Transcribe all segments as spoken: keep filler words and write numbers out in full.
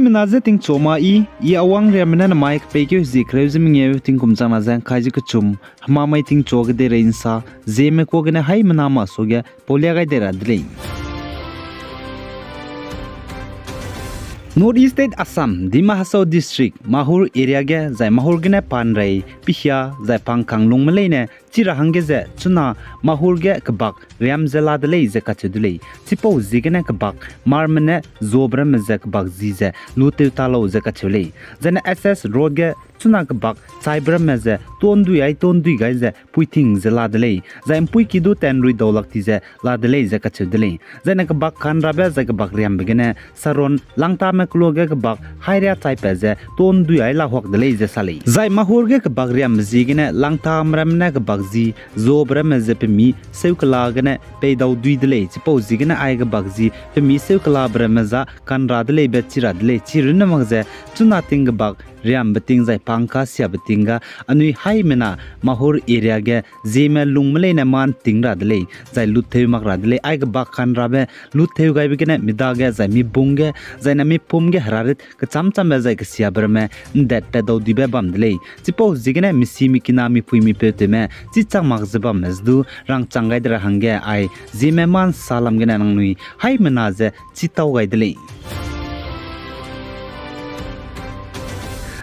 Mena ze tingchu ma i, i awang riamme ne namai kepeikeu hezie kereu ze mengeu tingkum changna ze ngkai ze kechum, hemamai tingchu kedeirei nsa, Zeme kuâ gene haimena masuage paulia gai dei ra de lei. North East State Assam, Dima Hasao District, Mahur area ge zai Mahur gene panrei, pihia, zai pangkang lungme leine, chi ra hangge ze, chuna Mahur ge kebak riam ze la de lei ze kacheu de lei. Chipau ziegene kebak marme ne zuabe ramme ze kebak zi ze luteu ta lau ze kacheu lei. Zaine S S Road ge chuna kebak chaibe ramme ze tondui ai tondui gai ze puiting ze la de lei. Zai mpuiki du tenrui dau lak ti ze la de lei ze kacheu de lei. Zaine kebak kanrabe zai kebak riambe gene Saron langtame keloa ge kebak hairia chaipat ze tondui ai lahuak de lei ze sa lei. Zai Mahur ge kebak riambe ziegene langtame ramme ne kebak zi zuabe ramme ze pemi seukela gene peidau dui de lei. Chipau ziegene ai kebak zi pemi seukelabe ramme za kanra de leibe chi ra de lei. Chirunne mak ze chuna ting kebak riambe ting zai pangka siabe ting ga anui haimena Mahur area ge Zeme lungme leine man ting ra de lei, zai lutheu mak ra de lei. Ai kebak kanrabe lutheu gaibe gene mi dage zai mi bung ge, zaine mi pum ge herarit kechamchambe zai kesiabe ramme ndatpat dau dibe bam de lei. Chipau ziegene misi mikina mipui mipeutewme chichak mak ze bamme ze du rangchang gai de ra hangge ai Zeme man salam gene nangnui haimena ze chitau gai de lei.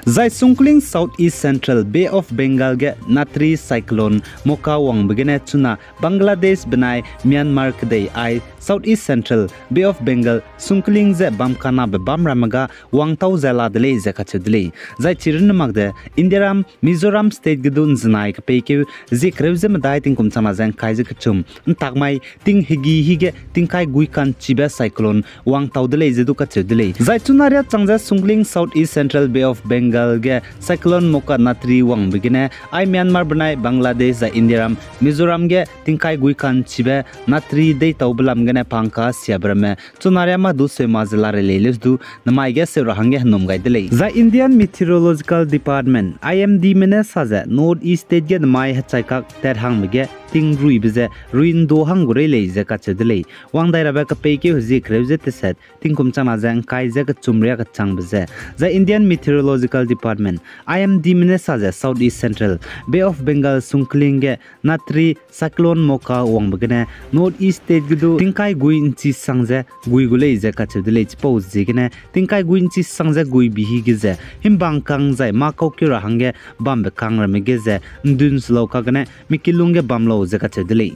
Zai sungkling South East Central Bay of Bengal ge Natri Cyclone Mocha wangbe gene chuna Bangladesh benai Myanmar kedei ai South East Central Bay of Bengal sungkling ze bam kanabe bam ramme ga wangtau ze la de lei ze kacheu de lei. Zai chirunne mak de Indiaram Mizoram State ge du nzenai kepeikeu hezie kereu ze medai tingkum changna ze ngkai ze kechum ntakmai ting hegi hige tingkai gui kanchibe cyclone wangtau de lei ze du kacheu de lei. Zai chuna riachang ze sungkling South East Central Bay of Bengal ge Cyclone Mocha Natri wangbe gene ai Myanmar benai Bangladesh zai Indiaram Mizoram ge tingkai gui kanchibe Natri deitaube lam gene pangka siabe ramme chuna ria ma du seuma ze la rei lei leus du namai ge seu ra hangge henum gai de lei. Zai Indian Meteorological Department, I M Dme ne sa ze North East State ge namai hechaikak tat hangbe ge tingruibe ze rui ndu hang gu rei lei ze kacheu de lei. Wang dai rabe kepeikeu hezie kereu ze teset tingkum changna ze ngkai ze kechum ria kechangbe ze. Zai Indian Meteorological Department, I M Dme ne sa ze South East Central Bay of Bengal sungkling ge Natri Cyclone Mocha wangbe gene North East State ge du tingkai gui nchi sang ze gui gu lei ze kacheu de lei. Chipau ziegene tingkai gui nchi sang ze gui bihi ge ze himbang kang zai mâ kaukeu ra hangge bambe kang ramme ge ze ndun selau kagene mikilung ge bam lau ze kacheu de lei.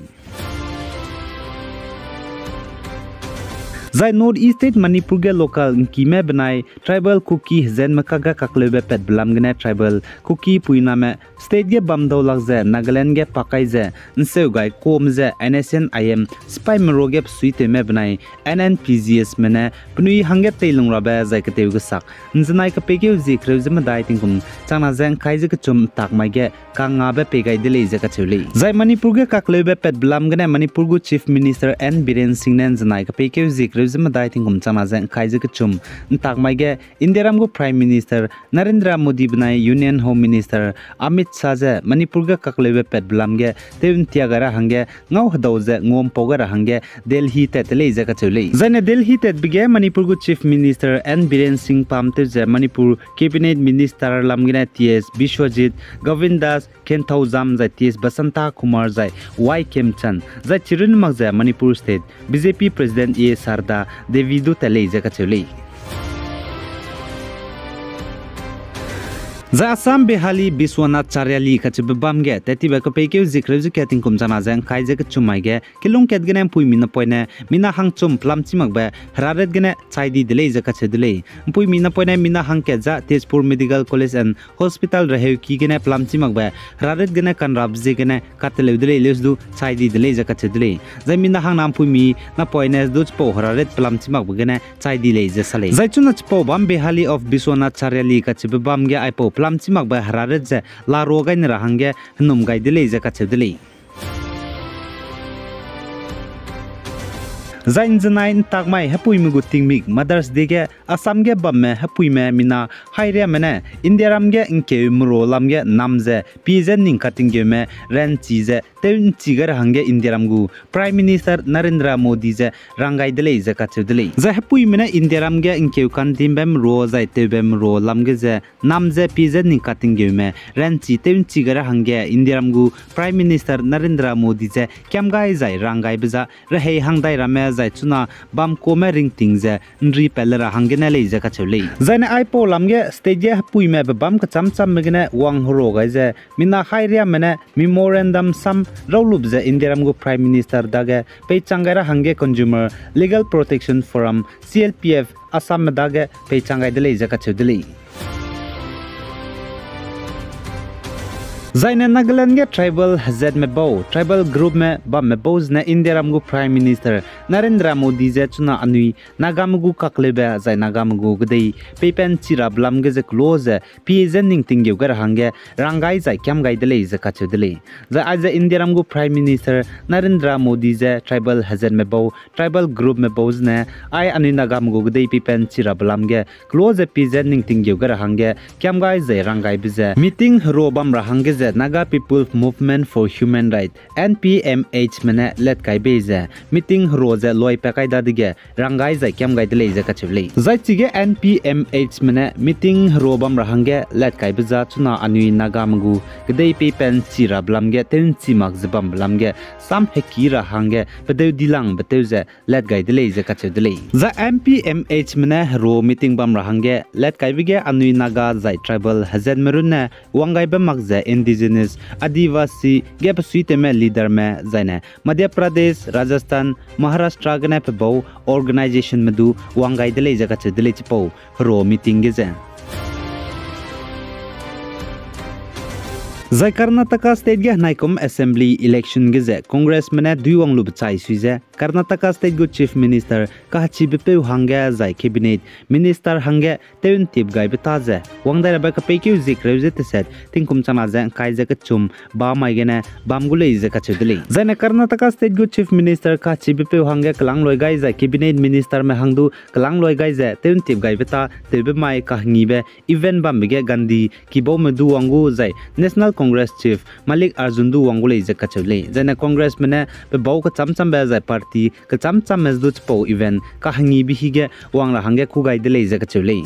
Zai North East State Manipur ge local ngkime benai tribal Kuki hezenme kage kakleube patbe lam gene tribal Kuki puiname state ge bam dau lak ze Nagaland ge pakai ze nseu gai kum ze N S C N I M sipaime ruage besuitewme benai N N P G Sme ne penui hangge teilung rabe zai ketew gesak nzenai kepeikeu hezie kereu ze medai tingkum changna ze ngkai ze kechum ntakmai ge kangabe pei gai de lei ze kacheu lei. Zai Manipur ge kakleube patbe lam gene Manipur gu Chief Minister N Biren Singh ne nzenai kepeikeu hezie kereu ze medai tingkum changna ze ngkai ze kechum ntakmai ge Indiaram gu Prime Minister Narendra Modi benai Union Home Minister Amit Shah ze Manipur ge kakleube patbe lam ge tew ntia gai ra hangge ngau hedau ze nguampau gai ra hangge Delhi tat te lei ze kacheu lei. Zaine Delhi tatbe ge Manipur gu Chief Minister N Biren Singh pam tew ze Manipur Cabinet Minister lam gene T S Biswajit, Govind Das, Kenthaujam zai T S Basanta Kumar zai Y Khemchand zai chirunne mak ze Manipur State B J P President A Sharda Devi du tat lei ze kacheu lei. Zai Assam Behali Biswanath Chariali kacheube bam ge tat tibe kepeikeu hezie kereu ze kat tingkum changna ze ngkai ze kechum mai ge kilung kat gene mpuimi napoine mina hangchum pelam chi makbe heraret gene chai di de lei ze kacheu de lei. Mpuimi napoine mina hangkat za Tezpur Medical College and Hospital reheuki gene pelam chi makbe heraret gene kanrap ziegene kateleu de lei leus du chai di de lei ze kacheu de lei. Zai mina hangna mpuimi napoine du chipau heraret pelam chi makbe gene chai di lei ze sa lei. Zai chuna chipau bam Behali of Biswanath Chariali kacheube bam ge aipau pelam chi makbe heraret ze larua gai ne ra hangge henum gai de lei ze kacheu de lei. Zai ’nzenai ’ntak mai hepuime gu tingmik Mother's Day ge Assam ge bamme hepuime mina hairiame ne Indiaram ge ’ngkeu merua lam ge nam ze pie ze ning katinggeume ranchi ze tew ’nchi gai ra hangge Indiaram gu Prime Minister Narendra Modi ze rang gai de lei ze kacheu de lei. Zai hepuime ne Indiaram ge ’ngkeu kandimbe merua zai tewbe merua lam ge ze nam ze pie ze ning katinggeume ranchi tew ’nchi gai ra hangge Indiaram gu Prime Minister Narendra Modi ze kiam gai zai rang gaibe za rehei hangdai ramme zai chuna bam kuame ringting ze ’nri pat le ra hanggene lei ze kacheu lei. Zaine aipau lam ge state ge hepuime pebâm kechâm châmbe gene wang herua gai ze mina hairiame ne memorandum sam raulube ze Indiaram gu Prime Minister dage peichang gai ra hangge Consumer Legal Protection Forum, C L P F, Assamme dage peichang gai de lei ze kacheu de lei. Zaine Nagaland ge tribal hezatme bau, tribal groupme bamme bau zene Indiaram gu Prime Minister Narendra Modi ze chuna anui Nagame gu kakleube zai Nagame gu kedei peipen chi rabe lam ge ze kelo ze pie ze ning tinggeu gai ra hangge rang gai zai kiam gai de lei ze kacheu de lei. Zai aize Indiaram gu Prime Minister Narendra Modi ze tribal hezatme bau, tribal groupme bau zene ai anui Nagame gu kedei peipen chi rabe lam ge kelo ze pie ze ning tinggeu gai ra hangge kiam gai zai rang gaibe ze meeting herua bam ra hangge ze Naga People Movement for Human Rights, N P M H me ne lat kai bei ze meeting herua ze luipat kai dadege rang gai zai kiam gai de lei ze kacheu lei. Zai chige N P M H me ne meeting herua bam ra hangge lat kaibe za chuna anui Nagame gu kedei peipen chi rabe lam ge tew ’nchi mak ze bambe lam ge sam heki ra hangge pedeu dilangbe tew ze lat gai de lei ze kacheu de lei. Zai N P M H me ne herua meeting bam ra hangge lat kaibe ge anui Naga zai tribal hezatme runne wang gaibe mak ze indigenous, Adivasi ge besuitewme leaderme zaine Madhya Pradesh, Rajasthan, Maharashtra gene pebau organizationme du wang gai de lei ze kacheu de lei chipau herua meeting ge ze. Zai Karnataka State ge henaikum assembly election ge ze Congressme ne duiwang lube chai sui ze Karnataka State gu Chief Minister kahechibe peu hangge zai cabinet minister hangge tew ’ntip gaibe ta ze wang dai rabe kepeikeu zie kereu ze teset tingkum changna ze ’ngkai ze kechum ba mai gene bam gu lei ze kacheu de lei. Zaine Karnataka State gu Chief Minister kahechibe peu hangge kelang loi gai zai cabinet ministerme hang du kelang loi gai ze tew ’ntip gaibe ta tewbe mai kahengibe event bambe ge Gandhi kibaume du wang gu zai National Congress Chief Mallikarjun du wang gu lei ze kacheu lei. Zaine Congressme ne pebau kechâm châmbe zai party kechâm châmme du chipau event kahengibe hige wang ra hangge kû gai de lei ze kacheu lei.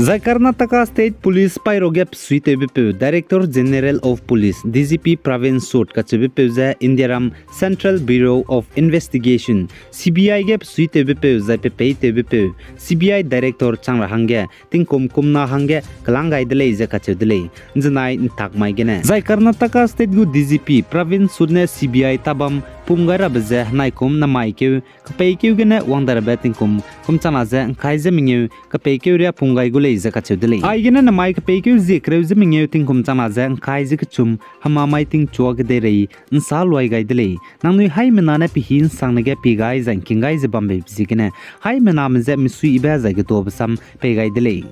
Zai Karnataka State Police paîrau ge pesuitewbe peu Director General of Police, D G P, Praveen Sood kacheube peu ze Indiaram Central Bureau of Investigation, C B I ge pesuitewbe peu zai pepeitewbe peu C B I Director chang ra hangge tingkum kumna hangge kelang gai de lei ze kacheu de lei, ’nzenai ’ntak mai gene. Zai Karnataka State gu D G P Praveen Sood ne C B I tabam pum gai rabe ze henaikum namai keu kepeikeu gene wang dai rabe tingkum kum changna ze ’ngkai ze mengeu kepeikeu riâ pum gai gu lei ze kacheu de lei. Aigene namai kepeikeu zie kereu ze mengeu tingkum changna ze ’ngkai ze kechum hema mai tingchua kedeirei ’nsa luai gai de lei. Nangnui haimena ne pehî ’nsangne ge pie gai zai ’ngking gai ze bambe ziegene, haimename je misuibe zai geduabe sam pei gai de lei.